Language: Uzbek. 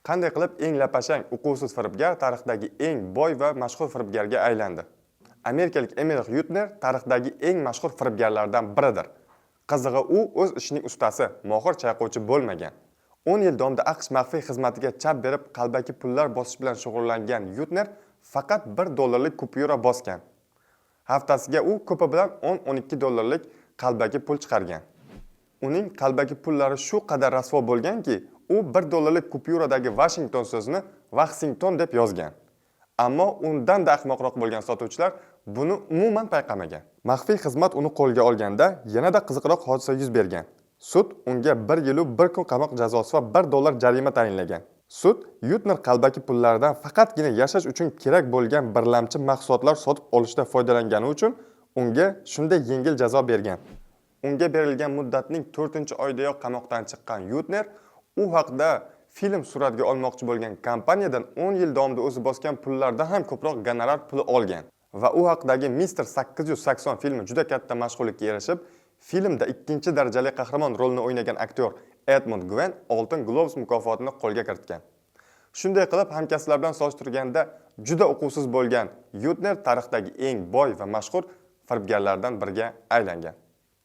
Qanday qilib eng lapashang, uquvsiz firibgar tarixdagi eng boy va mashhur firibgarga aylandi? Amerikalik Emil Yutner tarixdagi eng mashhur firibgarlardan biridir. Qizig'i, u o'z ishining ustasi, mohir chayqovchi bo'lmagan. 10 yil davomida AQSh maxfiy xizmatiga chap berib, qalbaki pullar bosish bilan shug'ullangan Yutner faqat 1 dollarlik kupyura bosgan. Haftasiga u ko'pi bilan 10-12 dollarlik qalbaki pul chiqargan. Uning qalbaki pullari shu qadar rasvo bo'lganki, u 1 dollarlik kupyuradagi Washington so'zini Vaxington deb yozgan. Ammo undan-da ahmoqroq bo'lgan sotuvchilar buni umuman payqamagan. Maxfiy xizmat uni qo'lga olganda yanada qiziqroq hodisa yuz bergan. Sud unga 1 yilu 1 kun qamoq jazosi va 1 dollar jarima tayinlagan. Sud Yutner qalbaki pullaridan faqatgina yashash uchun kerak bo'lgan birlamchi mahsulotlar sotib olishda foydalangani uchun unga shunday yengil jazo bergan. Unga berilgan muddatning 4-oyidayoq qamoqdan chiqqan Yutner u haqda film suratga olmoqchi bo'lgan kompaniyadan 10 yil davomida o'zi bosgan pullardan ham ko'proq gonorar puli olgan va u haqdagi Mister 880 filmi juda katta mashhurlikka erishib, filmda ikkinchi darajali qahramon rolini o'ynagan aktyor Edmund Gwen Oltin Globus mukofotini qo'lga kiritgan. Shunday qilib, hamkasblar bilan solishtirganda juda uquvsiz bo'lgan Yutner tarixdagi eng boy va mashhur firibgarlardan biriga aylangan.